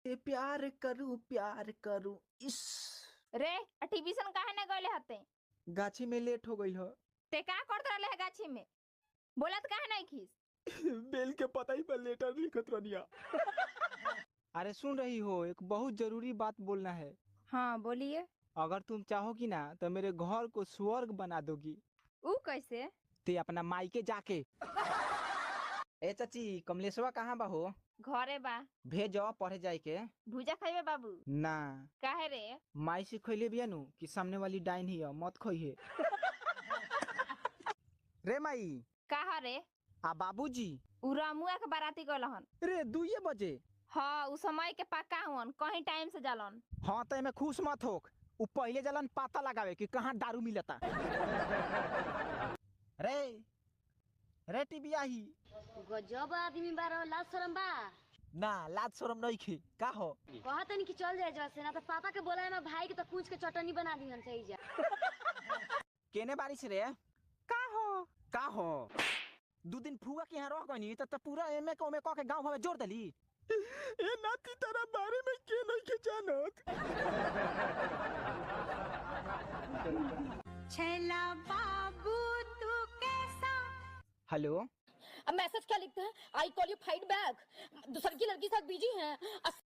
ते प्यार करूं, प्यार करूं, इस। रे आ टीवीसन काहे ना गइले हते? गाछी में लेट हो गई हो। ते का करत रहले है गाछी में? बोलत काहे नहीं खीस? बेल के पता ही पर लेटर लिखत रनिया। अरे सुन रही हो, एक बहुत जरूरी बात बोलना है। हाँ बोलिए। अगर तुम चाहोगी ना तो मेरे घर को स्वर्ग बना दोगी। ऊ कैसे? ते अपना मायके जाके। ए चाची, कमलेशवा कहाँ बा हो? घरे बा। भेजो पढ़े जाए के। भुजा खाइबे बाबू? ना। काहे रे? माई से खैले बिया नु कि सामने वाली डाइन ही है, मत खोइहे। रे माई। काहा रे? आ बाबूजी? उ रमुआ के बाराती गइल हन। रे 2 बजे? हाँ उ समय के पक्का हुअन, कहीं टाइम से जालन। हाँ तो एमे खुश मत होक, उ पहले जालन पाता लगावे कि कहाँ दारू मिलता। रे रे टिबियाही। गजब आदमी बारो, लाज शरम बा? ना लाज शरम नहीं खे। का हो? कहतनी कि चल जाए जसे ना तो पापा के बोला है भाई के तो कूच के चटनी बना दिहन सही जा। केने बारिश रे? का हो? का हो? 2 दिन फुआ के यहाँ रह गनी त पूरा एमे के ओमे क के गांव हमें जोड़ देली। ए नाती तारा बारे में के नहीं के जानत। छैला बाबू तू कैसा। हेलो। अब मैसेज क्या लिखते हैं? I call you fight back. दूसर की लड़की के साथ बिजी हैं।